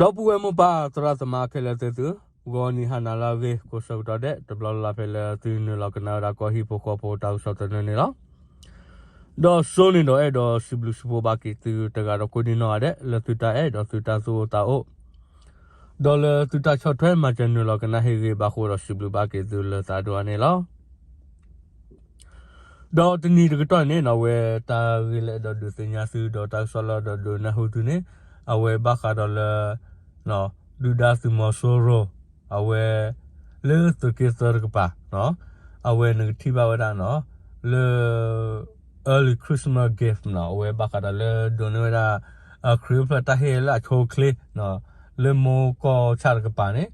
ဒီပုၢ်ဝဲၢ်မိၢ်ပၢ်သရၣ်သမါခဲလၢာ်သ့ၣ်သု, ဂီၤနံၤဟါနၤလၢအဂ့ၤ ကိးဆၢကတီၢ်ဒဲး တဘျီလၢ်လၢ်ဖဲလၢသုနုာ်လီၤကနၣ်ဝဲဒၣ်ကီၢ်ဟံၣ်ဖိဃီဖိတၢ်ကစီၣ်သနၢၣ်န့ၣ်လီၤ. ဒီးစိန့ၣ်ဒီးအဲၣ်ဒိးစံးဘျုးစံးဖှိၣ်ဘၣ်က့ၤသုတဂၤဒီးကိးဒံနီၢ်ဂၤဒဲး လၢသုတၢ်အဲၣ်ဒီးသုတၢ်သူၣ်အိၣ်သးအိၣ် ဒီးလၢသုတၢ်ဆီၣ်ထွဲမၤစၢၤနုာ်လီၤကနၣ်ဟ့ၣ်ဂ့ၤဘၣ်ဃိဒီးစံးဘျုးဘၣ်က့ၤသုလၢသးဒိၣ်အါန့ၣ်လီၤ. ဒီးတနံၤတကတီၢ်န့ၣ် အဝဲတၢ်ဂ့ၢ်လၢအဲၣ်ဒိးဒုးသ့ၣ်ညါသုဒီးတၢ်ကစီၣ်လၢအဲၣ်ဒိးဒုးနၢ်ဟူသုန့ၣ် အဝဲဘၣ်ဃးဒီးလၢ ဒုၣ်ဒါသုးမီၤစိရိၤ အဝဲ လၢသုးက့သၢတကပၤ အဝဲနကထံၣ်ဘၣ်ဝဲဒၣ် လၢ early Christmas gift အဝဲဘၣ်ဃးဒီးလၢဒိးန့ၢ်ဝဲဒၣ် ခရံာ်အိၣ်ဖျဲၣ်တၢ်ဟ့ၣ်လၢအဆိအချ့ လၢမိၢ်ကီၢ်ဆၣ်တကပၤန့ၣ်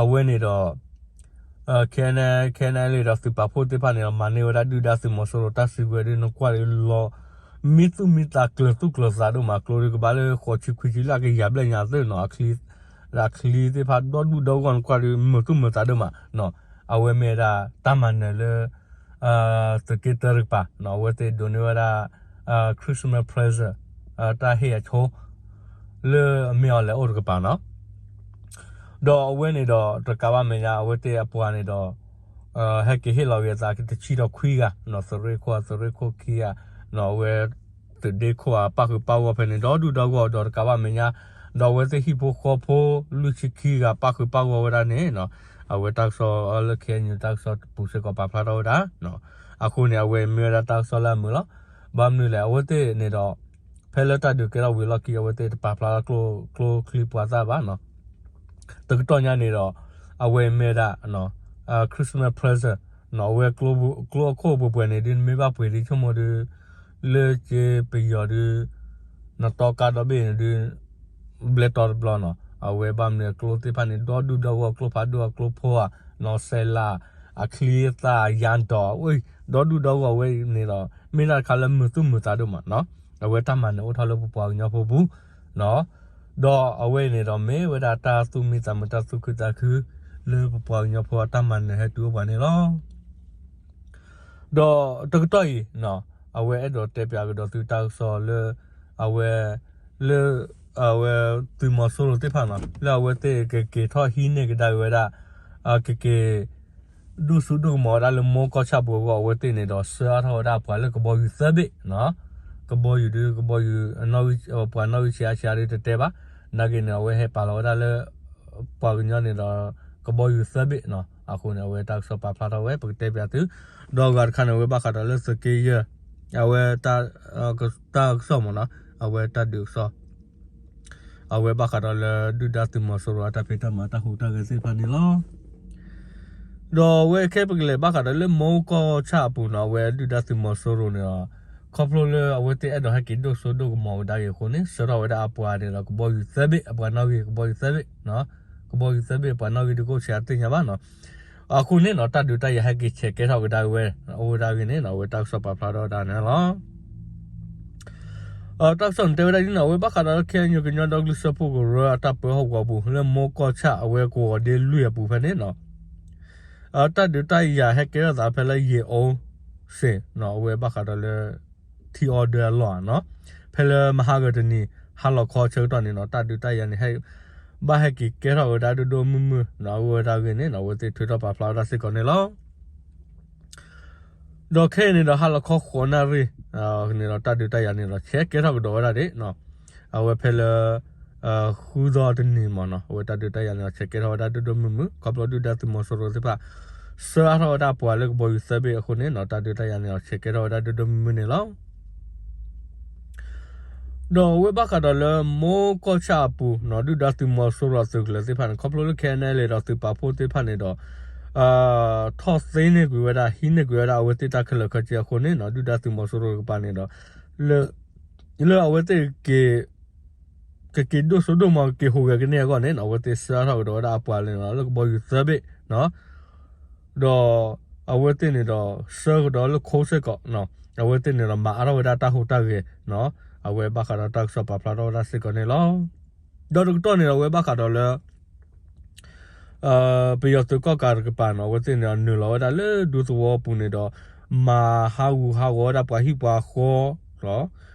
အဝဲန့ၣ်ဒီး ခဲန့ၣ် ခဲန့ၣ်လံဒီးသုးပာ်ဖှိၣ်သ့ၣ်တဖၣ်န့ၣ်ဒီး မၤန့ၢ်ဝဲဒၣ်ဒုၣ်ဒါသုးမီၤစိရိၤတၢ်စုကဝဲၤဒုး နကွၢ်ဒုးလီၤ မံသူၣ်မံသးကျၢၤသူၣ်ကျၢၤသးဒိၣ်မး ကျိဒုးကဘၣ်လၢဃိးဆံခွံဆံလၢအကယၤဘျဲၣ်ညါသ့ၣ်နီၤ အချံသ့ၣ်တဖၣ်ဒီဒူၣ်ဒီဂီၢ် နကွၢ်ဒုးမုာ်သူၣ်မုာ်သးဒိၣ်မး အဝဲမ့ၢ်ဝဲဒၣ်တၢ်မၤနၢၤလၢ သုးက့တၢတကပၤ အဝဲသ့ၣ်ဒိးန့ၢ်ဝဲဒၣ် Christmas present တၢ်ဟ့ၣ်အဆိ လၢအမ့ၢ်အီၤလဲၤအိၣ်တကပၤနီၤ ဒီးအဝဲန့ၣ်ဒီးတကးဘၣ်မဲာ်ညါ အဝဲသ့ၣ်အပှၤန့ၣ်ဒီး ဟဲက့ၤဟ့ၣ်လီၤက့ၤအသးတဆံဒီးခွံဂၤ သုးရ့ၣ်ခိၣ် သုးရ့ၣ်ခိၣ်ခံဂၤ အဝဲ သုးဒ့ခိၣ်အပၣ်ဃုာ်ပၣ်ဂီၢ်ဖဲန့ၣ် ဒီဒူၣ်ဒီဂီၢ်ဒီးတကးဘၣ်မဲာ်ညါ ဒီးအဝဲသ့ၣ်ဟံၣ်ဖိဃီဖိ လွံၢ်ဆံခံဂၤပၣ်ဃုာ်ပၣ်ဂီၢ်ဝဲဒၣ်န့ၣ် အဝဲတၢ်ကစီၣ်လၢ ခဲအံၤ တၢ်ကစီၣ်တပူၤစ့ၢ်ကီးပာ်ဖျါထီၣ်ဝဲဒၣ် အဃိန့ၣ် အဝဲမ့ၢ်ဝဲဒၣ်တၢ်ကစီၣ်လၢအမုာ်လီၤ. ဘၣ်မနုၤလဲၣ် အဝဲသ့ၣ်န့ၣ်ဒီး ဖဲလၢတၢ်ဒုးကဲထီၣ်ဝံၤလီၢ်ခံ အဝဲသ့ၣ်တပာ်ဖျါထီၣ်ကျိချံပှၤသၣ်ဘၣ် တကတီၢ်ညါန့ၣ်ဒီး အဝဲမ့ၢ်ဝဲဒၣ် Christmas present အဝဲ ကျိအခိၣ်ပှဲၤပှဲၤန့ၣ်ဒုး နမ့ၢ်ဘၣ်ပှ့ၤဒ်ဆိကမိၣ်ဒုး လၢက့ပယီၤဒုး နတီကါဒီဘ့ၣ်န့ၣ်ဒုး ဘျဲၣ်တီတဘျီနီၤ အဝဲဘၣ်မနုၤကျိသ့ၣ်တဖၣ်န့ၣ် ဒီဒူၣ်ဒီဂီၢ် ကျိဖးဒိၣ် အကျိဖိဧါ နီၢ်စဲးလး အချံအသၣ် ယါဒီး ဒီဒူၣ်ဒီဂီၢ်ဝဲန့ၣ်ဒီး မ့ၢ်ဒၣ်တခါလၢမုာ်သူၣ်မုာ်သးဒိၣ်မးနီၤ အဝဲတၢ်မၤနၢၤအိၣ်ထီၣ်လၢပပှၤကညီဖိပူၤ ဒီးအဝဲန့ၣ်ဒီးမ့ၢ်ဝဲဒၣ်တၢ်သူၣ်မံသးမုာ် တၢ်သူၣ်ခုသးခု လၢပပှၤကညီဖိအတၢ်မၤနၢၤဟဲတုၤအိၣ်ပှၤန့ၣ်လီၤ. ဒီးတကတီၢ်အံၤ အဝဲအဲၣ်ဒိးတဲပၠးကဒီးသုတၢ်ကစီၣ်လၢ အဝဲ လၢ အဝဲ သုးမီၤစိရိၤသ့ၣ်တဖၣ်နီၤ လၢအဝဲသ့ၣ်ကက့ၤထီၣ်ဟံးန့ၢ်ကဒါက့ၤဝဲဒၣ် ကက့ၤ ဒိၣ်စိဒိၣ်ကမီၤဝဲဒၣ်လၢမိၢ်ကီၢ်ဆၣ်ပူၤအဂီၢ် အဝဲသ့ၣ်န့ၣ်ဒီး ဆှၢအါထီၣ်ဝဲဒၣ်ပှၤလၢကဘီယူၤသၢဘ့ၣ် ကဘီယူၤဒုး ကဘီယူၤ ပှၤနီၣ်ဂံၢ်ဆံးအါဆံးအါဒုးတတဲဘၣ် နာ်က့န့ၣ် အဝဲဟဲပာ်လီၤဝဲဒၣ်လၢ ပှၤကညီန့ၣ်ဒီး ကဘီယူၤသၢဘ့ၣ်နီၤ အဃိန့ၣ် အဝဲတၢ်ကစီၣ်ပာ်ဖျါထီၣ်ဝဲ ပကတဲပၠးသု ဒီးအဂၤတခါန့ၣ် အဝဲဘၣ်ဃးဒီးလၢသုးက့ယဲၢ် အဝဲ တၢ်ကစီၣ်မ့ၢ်နီၤ အဝဲတၢ်ဒုးကစီၣ် အဝဲဘၣ်ဃးဒီးလၢဒုၣ်ဒါသုးမီၤစိရိၤအတၢ်ဖံးတၢ်မၤတၢ်ဟူးတၢ်ဂဲၤသ့ၣ်တဖၣ်န့ၣ်လီၤ. ဒီးအဝဲခဲပကလဲၤဘၣ်ဃးဒီးလၢမိၢ်ကီၢ်ဆၣ်အပူၤနီၤ အဝဲဒုၣ်ဒါသုးမီၤစိရိၤန့ၣ်ဒီး ခီဖျိလၢအဝဲသ့ၣ်အဲၣ်ဒိးဟဲက့ၤဒိၣ်စိဒိၣ်ကမီၤကဒါက့ၤအဃိန့ၣ် ဆှၢထီၣ်ဝဲဒၣ်အပှၤန့ၣ်ဒီး ကဘီယူၤသၢဘ့ၣ် အပှၤနီၣ်ဂံၢ်ကဘီယူၤသၢဘ့ၣ် ကဘီယူၤသၢဘ့ၣ် အပှၤနီၣ်ဂံၢ်ဒုးကအိၣ်ဆံးအါတသ့ၣ်ညါဘၣ်နီၤ အဃိန့ၣ်နီၤ တၢ်ဒုးတၢ်ယၤဟဲက့ၤဆဲးကဲထီၣ်ကဒါက့ၤဝဲ အိၣ်ဝဲဒၣ်ဂ့ၤန့ၣ်နီၤ အဝဲတၢ်ကစီၣ်ပာ်ဖျါထီၣ်ဝဲဒၣ်န့ၣ်လီၤ. တၢ်ကစီၣ်န့ၣ်တဲဝဲဒၣ်ဒ်နီၤ အဝဲဘၣ်ဃးဒီးလၢ ခဲအံၤ ကညီဒီကလုာ်စၢဖှိၣ်ကရၢအတၢ်ပၢဟီၣ်ကဝီၤပူၤ လၢမိၢ်ကီၢ်ဆၣ်အဝဲကဝီၤဒ့လွံၢ်အပူၤဖဲန့ၣ်နီၤ တၢ်ဒုးတၢ်ယၤဟဲကဲထီၣ်သးဖဲလၢယ့ၣ်အိစ့ၣ်နီၤ အဝဲဘၣ်ဃးဒီးလၢ ထံအီဒၢအလီၢ်နီၤ ဖဲလၢမဟါဂီၤတနံၤ ဟါလီၤခီဆၢကတီၢ်န့ၣ်နီၤ တၢ်ဒုးတၢ်ယၤန့ၣ် ဘၣ်ဟဲက့ၤကဲထီၣ်ဝဲဒၣ်ဒိၣ်ဒိၣ်မုၢ်မုၢ်နီၤ အဝဲဒၣ်ဂ့ၤန့ၣ်နီၤ အဝဲသ့ၣ်ထုးထီၣ်ပာ်ဖျါဝဲဒၣ်စ့ၢ်ကီးန့ၣ်လီၤ. ဒီးခဲအံၤန့ၣ်ဒီး ဟါလီၤခီဃိးနၣ်ရံၣ်န့ၣ်ဒီး တၢ်ဒုးတၢ်ယၤန့ၣ်ဒီး ဆဲးကဲထီၣ်ကဒီးဝဲဒၣ်ဒံး အဝဲဖဲလၢ ဃုသီတနံၤမ့ၢ်နီၤ အဝဲတၢ်ဒုးတၢ်ယၤန့ၣ်ဒီး ဆဲးကဲထီၣ်ဝဲဒၣ်ဒိၣ်ဒိၣ်မုၢ်မုၢ် ခီဖျိဒုၣ်ဒါသုးမီၤစိရိၤသ့ၣ်တဖၣ် ဆှၢအါထီၣ်ဝဲဒၣ်ပှၤလၢကဘီယူၤသၢဘ့ၣ်အဃိန့ၣ်နီၤ တၢ်ဒုးတၢ်ယၤန့ၣ်ဒီး ဆဲးကဲထီၣ်ဝဲဒၣ်ဒိၣ်ဒိၣ်မုၢ်မုၢ်န့ၣ်လီၤ. ဒီးအဝဲဘၣ်ဃးဒီးလၢမိၢ်ကီၢ်ဆၣ်အပူၤနီၤ ဒုၣ်ဒါသုးမီၤစိရိၤအသုးကလၢၤသ့ၣ်တဖၣ်န့ၣ် ခီဖျိလၢ ခဲအံၤ လၢဒီးသုးပာ်ဖှိၣ်သ့ၣ်တဖၣ်န့ၣ်ဒီး ထီၣ်သ့န့ၢ်ကွံာ်ဝဲဒၣ် ဟံးန့ၢ်ကွံာ်ဝဲဒၣ်အဝဲသ့ၣ်တၢ်ခဲလၢာ်ခဲဆ့အဃိန့ၣ်နီၤ ဒုၣ်ဒါသုးမီၤစိရိၤတကပၤန့ၣ်ဒီး လၢ လၢအဝဲသ့ၣ်က့ၤ ကက့ၤဒိၣ်စိဒိၣ်မီၤ ကက့ၤဟူးဂဲၤကန့ၢ်အဂီၢ်န့ၣ်နီၤ အဝဲသ့ၣ်ဆှၢထီၣ်ကဒီးဝဲဒၣ်အပှၤန့ၣ်နီၤ လၢကဘီယူၤသၢဘ့ၣ်နီၤ ဒီး အဝဲသ့ၣ်န့ၣ်ဒီး ဆှၢကဒီးလၢခိစ့ၢ်ကီးနီၤ အဝဲသ့ၣ်န့ၣ်ဒီး မၤအါထီၣ်ဝဲဒၣ်တၢ်ဟူးတၢ်ဂဲၤနီၤ အဝဲဘၣ်ဃးဒီးတၢ်ကစီၣ်ပာ်ဖျါထီၣ်ဝဲဒၣ်စ့ၢ်ကီးန့ၣ်လီၤ. ဒီးတကတီၢ်န့ၣ်ဒီး အဝဲဘၣ်ဃးဒီးလၢ ပယီၤသုးကီၣ်ကးတကပၤနီၤ အဝဲသ့ၣ်န့ၣ်ဒီးနုာ်လီၤဝဲဒၣ်လၢဒူသဝီပူၤန့ၣ်ဒီး မၤဟးဂူာ်ဟးဂီၤဝဲဒၣ်ပှၤဟံၣ်ပှၤဃီလီၤ.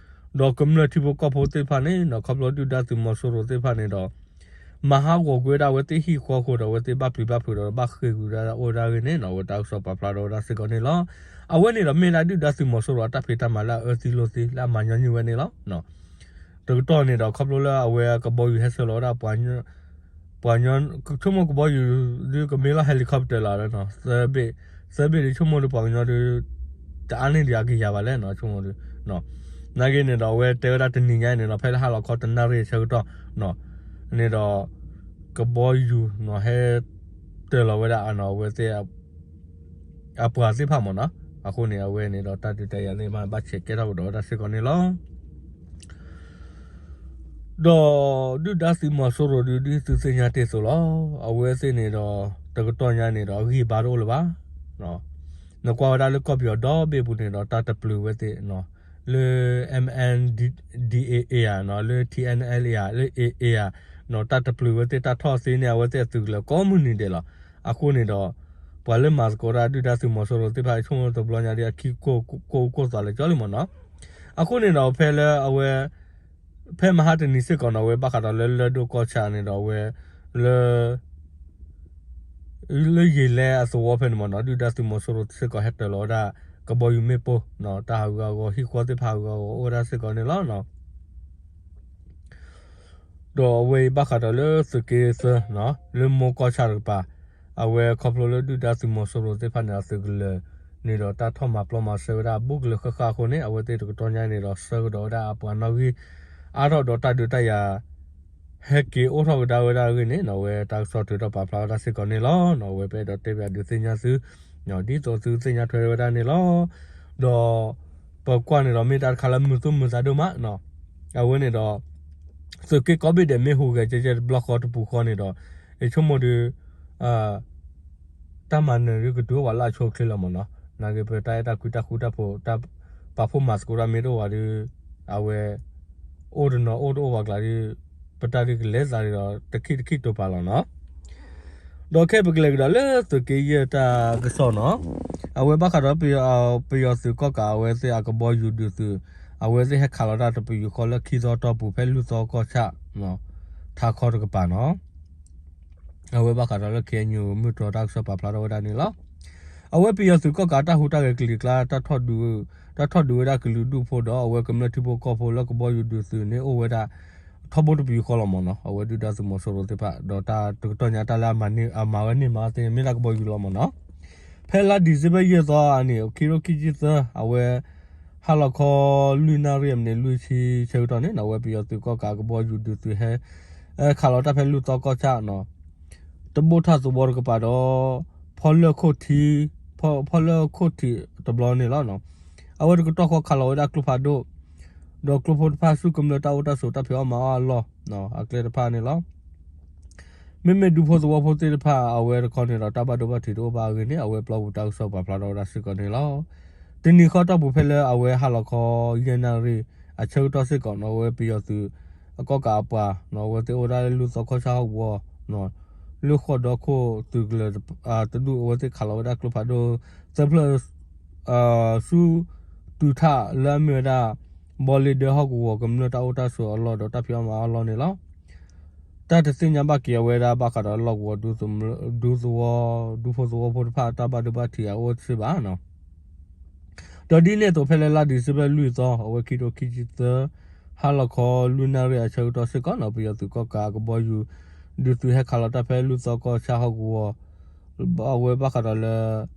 ဒီးကမျၢၢ်ထံဖိကီၢ်ဖိသ့ၣ်တဖၣ်န့ၣ်နီၤ ခီဖျိဒုၣ်ဒါသုးမီၤစိရိၤသ့ၣ်တဖၣ်န့ၣ်ဒီး မၤဟးဂီၤကွံာ်ဝဲဒၣ်အဝဲသ့ၣ်ဟံၣ်ဃီအဃိဒီး အဝဲသ့ၣ်ဘၣ်ပျံၤဘၣ်ဖုးဒီး ဘၣ်ဃ့ၢ်ကွံာ်ဝဲဒၣ်အိၣ်ဝဲဒၣ်အဂ့ၢ်န့ၣ်နီၤ အဝဲတၢ်ကစီၣ်ပာ်ဖျါထီၣ်ဝဲဒၣ်စ့ၢ်ကီးန့ၣ်လီၤ. အဝဲန့ၣ်ဒီးမ့ၢ်ဒၣ်ဒုၣ်ဒါသုးမီၤစိရိၤအတၢ်ဖံးတၢ်မၤလၢအအၢသံလိာ်သံ လၢအမၤညီနုၢ်ဝဲန့ၣ်လီၤ. တကတီၢ်န့ၣ်ဒီး ခီဖျိလၢအဝဲကဘီယူၤဟဲဆှၢလီၤဝဲဒၣ် ပှၤညီ ဆိကမိၣ်ကဘီယူၤဒုးကမ့ၢ်လီၤ helicopter လီၤ, သၢဘ့ၣ် သၢဘ့ၣ်ဒုးဆိကမိၣ်ဒုးပှၤကညီဒုး တအါန့ၢ်ဒံးအကယၤဘၣ်လဲၣ်နီၤ ဆိကမိၣ်ဒုး နာ်က့န့ၣ်ဒီး အဝဲတဲဝဲဒၣ်တနံၤညါအံၤန့ၣ်ဒီး ဖဲလၢဟါလီၤခီတနၣ်ရံၣ်အဆၢကတီၢ် န့ၣ်ဒီး ကဘီယူၤနီၤ ဟဲတၢၤလီၤဝဲဒၣ်အနီၤ အဝဲသ့ၣ် အပှၤသ့ၣ်တဖၣ်မ့ၢ်နီၤ. အဃိန့ၣ် အဝဲန့ၣ်ဒီး တၢ်ဒုးတၢ်ယၤသ့ၣ်တဖၣ် ဘၣ်ဆဲးကဲထီၣ်ကဒီးဝဲဒၣ်စ့ၢ်ကီးန့ၣ်လီၤ. ဒီးဒုၣ်ဒါသုးမီၤစိရိၤဒုး ဒ်သုသ့ၣ်ညါတ့ၢ်အသိးလီၤ. အဝဲသ့ၣ်န့ၣ်ဒီး တကတီၢ်ညါန့ၣ်ဒီး အဂံၢ်အဘါတအိၣ်လၢၤဘၣ်. နကွၢ်ဝဲဒၣ်လၢကီၢ်ပယီၤဒီဘ့ၣ်ပူၤန့ၣ်ဒီး တၢ်တပျုာ်ဝဲသ့ၣ် လၢ M N D A ဧါ, လၢ T N L A ဧါ, လၢ A A ဧါ, တၢ်တပျုာ်ဝဲသ့ၣ် တၢ်ထီၣ်သ့န့ၢ်အဝဲသ့ၣ်အသုးကလၢၤကိးမုၢ်နံၤဒဲးလီၤ. အဃိန့ၣ်ဒီး ပှၤလၢမၤသကိးတၢ်ဒုၣ်ဒါသုးမီၤစိရိၤသ့ၣ်တဖၣ် ဆိကမိၣ်တဘျီညါဒီး အခံကိၢ်ကိၢ်သးလၢာ်ကၠီလံမ့ၢ်နီၤ. အဃိန့ၣ်ဒီး ဖဲလၢအဝဲ ဖဲမဟါတနံၤစ့ၢ်ကီးနီၤ အဝဲဘၣ်ဃးဒီးလၢလၢၢ်ဒိၣ်ကီၢ်ဆၣ်န့ၣ်ဒီး အဝဲ လၢ လၢယံာ်လဲအသဝီဖဲန့ၣ်မ့ၢ်နီၤ ဒုၣ်ဒါသုးမီၤစိရိၤစ့ၢ်ကီးဟဲတၢၤလီၤဝဲဒၣ် ကဘီယူၤမ့ၣ်ပိၢ် တၢ်ဟးဂူာ်ဟးဂီၤ ဟံၣ်ဃီသ့ၣ်တဖၣ်ဟးဂူာ်ဟးဂီၤအိၣ်ဝဲဒၣ်စ့ၢ်ကီးန့ၣ်လီၤ. ဒီးအဝဲအံၤဘၣ်ဃးဒီးလၢသုးက့သၢ လၢမိၢ်ကီၢ်ဆၣ်တကပၤ အဝဲခီဖျိလၢဒုၣ်ဒါသုးမီၤစိရိၤသ့ၣ်တဖၣ်န့ၣ် အသုးကလၢၤန့ၣ်ဒီး တၢ်ထီၣ်မၤပျီမၤဆှဲဝဲဒၣ်အဘူးကလၢၤဃၣ်ဃၣ်အဃိန့ၣ် အဝဲသ့ၣ်တကတီၢ်ညါန့ၣ်ဒီး ဆှၢကဒီးဝဲဒၣ်အပှၤနီၣ်ဂံၢ် အါထီၣ်ဒီးတၢ်ဒုးတၢ်ယၤ ဟဲက့ၤအိၣ်ထီၣ်ကဒါဝဲဒၣ်အဂ့ၢ်န့ၣ်နီၤ အဝဲတၢ်ကစီၣ်ထုးထီၣ်ပာ်ဖျါဝဲဒၣ်စ့ၢ်ကီးန့ၣ်လီၤ. အဝဲပအဲၣ်ဒိးတဲပၠးဒုးသ့ၣ်ညါသု ဒ်သိးသုသ့ၣ်ညါထွဲဝဲဒၣ်န့ၣ်လီၤ. ဒီးပကွၢ်န့ၣ်ဒီး မ့ၢ်တၢ်တခါလၢမုာ်သူၣ်မုာ်သးဒိၣ်မးနီၤ. အဝဲန့ၣ်ဒီး သုးက့ကိးဘ့ၣ်ဒဲးမ့ၢ်ဟူးဂဲၤကဲကဲတဘျီဃီတပူၤဃီန့ၣ်ဒီး ယဆိကမိၣ်ဒုး တၢ်မၤနၢၤဒုးကတုၤအိၣ်ဝဲလၢအဆိအချ့လီၤမ့ၢ်နီၤ. နာ်က့ ပတၢ်အဲၣ်တၢ်ကွံတၢ်ဃူတၢ်ဖိး တၢ်ပာ်ဖှိၣ်မၤသကိးတၢ်မ့ၢ်တအိၣ်ဘၣ်ဒီး အဝဲ အိၣ်တနီၤအိၣ်တအိၣ်ဘၣ်ကျါဒီး ပတၢ်ဒုးကလဲၤသးဒီး တခံတခံတိာ်ပာ်လီၤနီၤ. ဒီးခဲအံၤပကလဲၤကဒီးလၢ သုးက့ယဲၢ်တၢ်ကစီၣ်နီၤ. အဝဲဘၣ်ဃးဒီး ပယီၤသုးကီၣ်ကး အဝဲသ့ၣ်အကဘီယူၤဒုးသုး အဝဲသ့ၣ်ဟဲခးလီၤတၢ်တပယူာ်ဃီလၢခံသီတီၢ်ပူၤ ဖဲလွံၢ်သီကီၢ်ဆၣ် ထးခီတကပၤနီၤ. အဝဲဘၣ်ဃးဒီးလၢ K N U မုၢ်တြီၤတၢ်ကစီၣ်ပာ်ဖျါထီၣ်ဝဲဒၣ်န့ၣ်လီၤ. အဝဲပယီၤသုးကီၣ်ကးတၢ်ဟူးတၢ်ဂဲၤကလံၤကျါ တၢ်ထီၣ်ဒုးဝဲဒၣ်ကလုာ်ဒူၣ်ဖိဒီး အဝဲကမျၢၢ်ထံဖိကီၢ်ဖိလၢကဘီယူၤဒုးသုးန့ၣ်အိၣ်ဝဲဒၣ် ထီဘိတပယူာ်ဃီလီၤမ့ၢ်နီၤ. အဝဲဒုၣ်ဒါသုးမီၤစိရိၤသ့ၣ်တဖၣ် ဒီးတၢ်တကတီၢ်ညါတၢ်လၢအမၤန့ၢ် အမၤဝဲန့ၢ်မၤသ့န့ၣ် မ့ၢ်ဒၣ်ကဘီယူၤလီၤမ့ၢ်နီၤ. ဖဲလါဒံၣ်စ့ဘၢၣ်ယဲၢ်သီအနံၤ ခံကထိခံဆံသၢ အဝဲ ဟါလီၤခီ လွံၢ်နၣ်ရံၣ်အမံးနံးလွံၢ်ဆံဆၢကတီၢ်န့ၣ်နီၤ အဝဲပယီၤသုးကီၣ်ကးကဘီယူၤဒုးသုးဟဲ ခးလီၤတၢ်ဖဲလွံၢ်သီကီၢ်ဆၣ်နီၤ တဘိၣ်ထၣ်သဝီတကပၤဒီး ဖီလၢၢ်ခိၣ်ထံး ဖီ ဖီလၢၢ်ခိၣ်ထံးတဘျီန့ၣ်လီၤ. အဝဲတကတီၢ်ဃီခးလီၤဝဲဒၣ်ကျိဖးဒိၣ် ဒီးကျိဖိတဖၣ်ဆူကမျၢၢ်တၢ်အိၣ်တၢ်ဆိးတၢ်ဖံးအီၣ်မၤအီၣ်အလီၢ် အကျဲတဖၣ်န့ၣ်လီၤ. မ့မ့ၢ်ဒူဖိသဝီဖိသ့ၣ်တဖၣ် အဝဲတခီန့ၣ်ဒီး တၢ်ဘၣ်ဒိဘၣ်ထံးတအိၣ်ဘၣ်အဂ့ၢ်န့ၣ် အဝဲပျီပူၤတၢ်ကစီၣ်ပာ်ဖျါထီၣ်ဝဲဒၣ်စ့ၢ်ကီးန့ၣ်လီၤ. တနံၤဃီတီၢ်ပူၤဖဲလၢအဝဲဟါလီၤခီ ယဲၢ်နၣ်ရံၣ် အဆၢကတီၢ်စ့ၢ်ကီးနီၤ အဝဲပယီၤသုး အကီၣ်ကးအပှၤနီၤ အဝဲသ့ၣ်အိၣ်ဝဲဒၣ်လၢလွံၢ်သီကီၢ်ဆၣ်ဟီၣ်ကဝီၤ လၢဃိာ်ဒီခိၣ်သုးကလၢၤတဒူၣ် အဝဲသ့ၣ်ခးလီၤဝဲဒၣ်ကျိဖးဒိၣ် သၢဖျၢၣ် ဆူ တုၤထၣ်လၢအမ့ၢ်ဝဲဒၣ် ဘီလ့ဒၢဟီၣ်ကဝီၤကမျၢၢ်တၢ်အိၣ်တၢ်ဆိးအလီၢ်ဒီးတၢ်ဖံးအီၣ်မၤအီၣ်အလီၢ်န့ၣ်လီၤ. တၢ်တသ့ၣ်ညါဘၣ်က့ၤအဝဲဒၣ်ဘၣ်ဃးဒီးလီၢ်ကဝီၤ ဒူသဝီ ဒူဖိသဝီဖိတဖၣ်တၢ်ဘၣ်ဒိဘၣ်ထံးအအိၣ်တသ့ဘၣ်နီၤ. ဒီးဒ်န့ၣ်အသိးဖဲလၢလါဒံၣ်စ့ဘၢၣ်လွံၢ်သီ အဝဲခံကထိခံဆံသၢ ဟါလီၤခီလွံၢ်နၣ်ရံၣ်အဆၢကတီၢ်စ့ၢ်ကီးနီၤ ပယီၤသုးကီၣ်ကးကဘီယူၤ ဒုးသုးဟဲခးလီၤတၢ်ဖဲလွံၢ်သီကီၢ်ဆၣ်ဟီၣ်ကဝီၤ အဝဲဘၣ်ဃးဒီးလၢ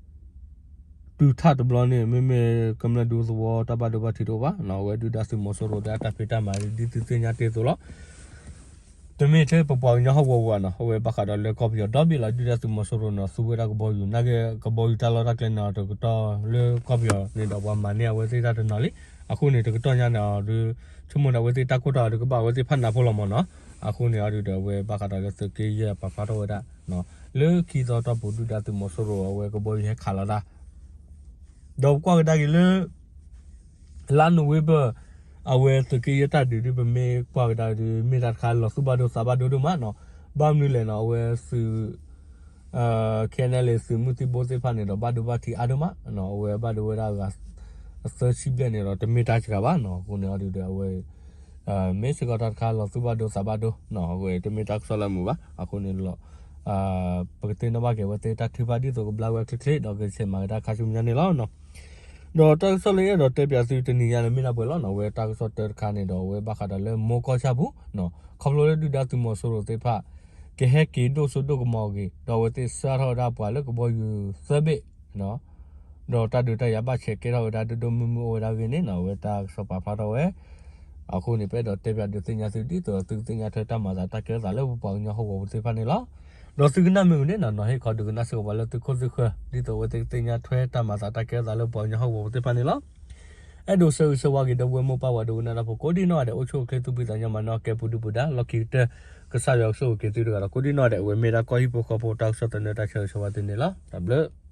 တုၤထၣ်တဘျီန့ၣ် မ့မ့ၢ်ကမျၢၢ်ဒူသဝီတၢ်ဘၣ်ဒိဘၣ်ထံးတအိၣ်ဘၣ်နီၤ အဝဲဒုၣ်ဒါသုးမီၤစိရိၤဒီးအတၢ်ဖံးတၢ်မၤဒ်သုသ့ၣ်ညါတ့ၢ်အသိးလီၤ. တမ့ၢ်ထဲပပှၤကညီဟီၣ်ကဝီၤပူၤဘၣ်နီၤ အဝဲဘၣ်ဃးဒီးလၢကီၢ်ပယီၤဒီဘ့ၣ်လီၤ ဒုၣ်ဒါသုးမီၤစိရိၤနီၤ သူဝဲဒၣ်ကဘီယူၤ နာ်က့ကဘီယူၤတၢ်လီၢ်တၢ်ကျဲန့ၣ်အီၤတကတီၢ်လၢကီၢ်ပယီၤန့ၣ်ဒီးပှၤမၤန့ၢ်အဝဲသ့ၣ်တၢ်တနီၤလံ. အဃိန့ၣ် တကတီၢ်ညါန့ၣ်အီၤဒုး ဆိကမိၣ်ဒီးအဝဲသ့ၣ်တၢ်ခိၣ်တီဒီးကဘၣ်အဝဲသ့ၣ်ဖးနးဖိလီၤမ့ၢ်နီၤ. အဃိန့ၣ်အီၤဒုးဒီးအဝဲဘၣ်ဃးဒီးလၢသုးက့ယဲၢ်ပာ်ဖျါထီၣ်ဝဲဒၣ် လၢခံသီတီၢ်ပူၤဒုၣ်ဒါသုးမီၤစိရိၤအဝဲကဘီယူၤဟဲခးလီၤတၢ် ဒီးပကွၢ်ကဒါက့ၤလၢ လါနိၣ်ဝ့ဘၢၣ် အဝဲသုးက့ယဲၢ်တၢ်ဒုးဒုး ပမ့ၢ်ကွၢ်ကဒါဒုး မ့ၢ်တၢ်တခါလီၤသူၣ်ဘၣ်ဒိသးဘၣ်ဒိဒိၣ်မးနီၤ. ဘၣ်မနုၤလဲၣ်နီၤ အဝဲသုး K N L A သုးမုၢ်သံၣ်ဘိသ့ၣ်တဖၣ်န့ၣ်ဒီး ဘၣ်ဒိဘၣ်ထံးအါဒိၣ်မးနီၤ. အဝဲဘၣ်ဒိဝဲဒၣ်ဂၤ သၢဆံဘျဲၣ်န့ၣ်ဒီး တမ့ၢ်တၢ်စှၤဘၣ်နီၤ. အဃိန့ၣ်အီၤဒုးဒီးအဝဲ မ့ၢ်စ့ၢ်ကီးတၢ်တခါလီၤသူၣ်ဘၣ်ဒိသးဘၣ်ဒိ, အဝဲတမ့ၢ်တၢ်ကစီၣ်လၢအမုာ်ဘၣ်. အဃိန့ၣ်လီၤ ပကသ့ၣ်နီၣ်ဘၣ်က့ၤအဝဲသ့ၣ်တၢ်ထုကဖၣ်ဒ်သိးကဘျါဝဲချ့ချ့ ဒီးကဆဲးမၤက့ၤတၢ်ခါဆူညါန့ၣ်လီၤ. ဒီးတၢ်ကစီၣ်လၢယအဲၣ်ဒိးတဲပၠးသုတနံၤညါန့ၣ်မ့ၢ်ဒၣ်ပှဲၤလီၤ. အဝဲတၢ်ကစီၣ်တၢတခါန့ၣ်ဒီး အဝဲဘၣ်ဃးဒီးလၢမိၢ်ကီၢ်ဆၣ်ပူၤ ခီဖျိလၢဒုၣ်ဒါသုးမီၤစိရိၤသ့ၣ်တဖၣ် ကဟဲက့ၤဒိၣ်စိဒိၣ်ကမီၤအဂ့ၢ် ဒီးအဝဲသ့ၣ်စၢ်ထီၣ်ဝဲဒၣ်ပှၤလၢကဘီယူၤသၢဘ့ၣ် ဒီးတၢ်ဒုးတၢ်ယၤဘၣ်ဆဲးကဲထီၣ်ဝဲဒၣ်ဒိၣ်ဒိၣ်မုၢ်မုၢ်အိၣ်ဝဲဒၣ်အဂ့ၢ်န့ၣ် အဝဲတၢ်ကစီၣ်ပာ်ဖျါထီၣ်ဝဲ. အဃိန့ၣ် ပအဲၣ်ဒိးတဲပၠးဒုးသ့ၣ်ညါသုဒ်သိးသုကသ့ၣ်ညါထွဲတၢ်မၤသးတၢ်ကဲထီၣ်သးလၢပပှၤကညီဟီၣ်ကဝီၤပူၤသ့ၣ်တဖၣ်န့ၣ်လီၤ. ဒီးသုကနၣ်မ့ၢ်ဝံၤန့ၣ် နီၤဟ့ၣ်ခီဒုးကနၣ်စ့ၢ်ကီးပှၤလၢသုခိၣ်သုဃၢၤ ဒ်သိးအဝဲသ့ၣ်ကသ့ၣ်ညါထွဲတၢ်မၤသးတၢ်ကဲထီၣ်သးလၢပပှၤကညီဟီၣ်ကဝီၤပူၤသ့ၣ်တဖၣ်န့ၣ်လီၤ. အဲၣ်ဒိးဆၢဂ့ၤဆၢဝါက့ၤဒီပုၢ်ဝဲၢ်မိၢ်ပၢ်ဝဲဒိကနၣ်တၢ်ဖိကိးဒံနီၢ်ဂၤဒဲး အိၣ်ဆူၣ်အိၣ်ချ့သူၣ်ဖှံသးညီမၤနၢၤကဲပူၤဒုပူၤဒါ လီၢ်ခံကတၢၢ် ကစၢ်ယွၤကဆိၣ်ဂ့ၤက့ၤသုတဂၤဒီး ကိးဒံနီၢ်ဂၤဒဲး အဝဲမ့ၢ်ဒၣ်ကီၢ်ဟံၣ်ဖိဃီဖိတၢ်ကစီၣ်သန့တၢ်ဆၢဂ့ၤဆၢဝါသုန့ၣ်လီၤ. တၢ်ဘျုး